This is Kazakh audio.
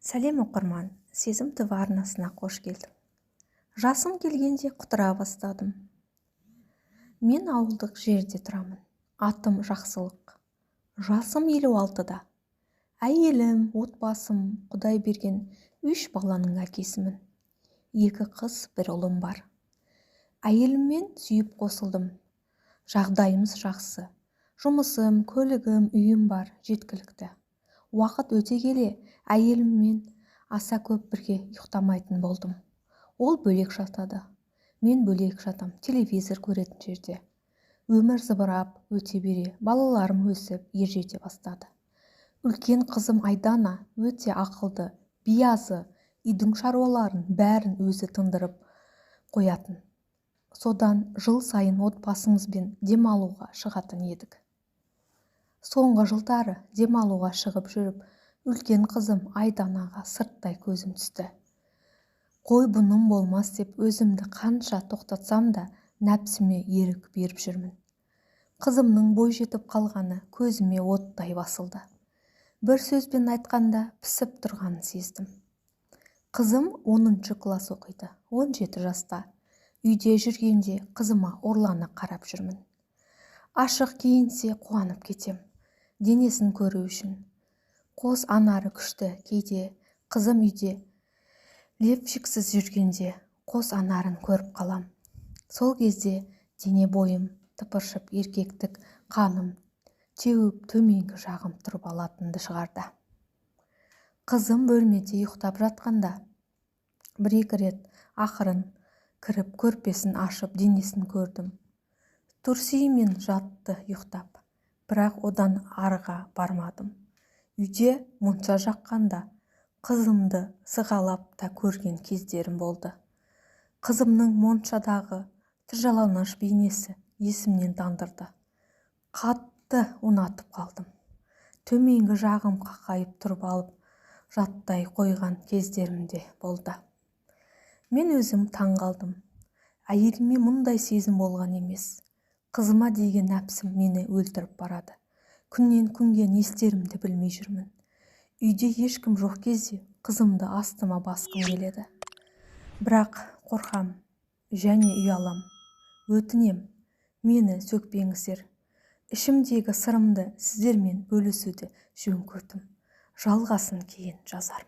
Сәлем, оқырман! Сезім ТВ арнасына қош келдің. Жасым келгенде құтыра бастадым. Мен ауылдық жерде тұрамын. Атым Жақсылық. Жасым 56-да. Әйелім, отбасым, Құдай берген үш баланың әкесімін. Екі қыз, бір ұлым бар. Әйеліммен сүйіп қосылдым. Жағдайымыз жақсы. Жұмысым, көлігім, үйім бар, жеткілікті. Уақыт өте келе әйеліммен аса көп бірге ұйықтамайтын болдым. Ол бөлек жатады, мен бөлек жатам, телевизор көретін жерде. Өмір зымырап өте бере, балаларым өсіп, ержете бастады. Үлкен қызым Айдана өте ақылды, биязы, үйдің шаруаларын бәрін өзі тындырып қоятын. Содан жыл сайын отбасымызбен демалуға шығатын едік. Соңғы жылдары демалуға шығып жүріп, үлкен қызым Айданаға сырттай көзім түсті. Қой, бұным болмас деп өзімді қанша тоқтатсам да, нәпсіме ерік беріп жүрмін. Қызымның бойжетіп қалғаны көзіме оттай басылды. Бір сөзбен айтқанда, пісіп тұрғанын сездім. Қызым 10-класс оқиды, 17 жаста. Үйде жүргенде қызыма ұрлана қарап жүрмін. Ашық киінсе, қуанып кетем, денесін көру үшін. Қос анары күшті. Кейде қызым үйде лифчиксіз жүргенде қос анарын көріп қалам. Сол кезде дене бойым тыпыршып, еркектік қаным теуіп, төменгі жағым тұрып алатынды шығарды. Қызым бөлмеде ұйықтап жатқанда бір-екі рет ақырын кіріп, көрпесін ашып, денесін көрдім. Трусиімен жатты ұйықтап, бірақ одан арыға бармадым. Үйде монша жаққанда қызымды сығалап та көрген кездерім болды. Қызымның моншадағы тыржалаңаш бейнесі есімнен тандырды. Қатты ұнатып қалдым. Төменгі жағым қақайып тұрып алып, жаттай қойған кездерім де болды. Мен өзім таң қалдым. Әйеліме мұндай сезім болған емес. Қызыма деген нәпсім мені өлтіріп барады. Күннен күнге не істерімді білмей жүрмін. Үйде ешкім жоқ кезде қызымды астыма басқым келеді, бірақ қорқам және ұялам. Өтінем, мені сөкпеңіздер. Ішімдегі сырымды сіздермен бөлісуді жөн көрдім. Жалғасын кейін жазармын.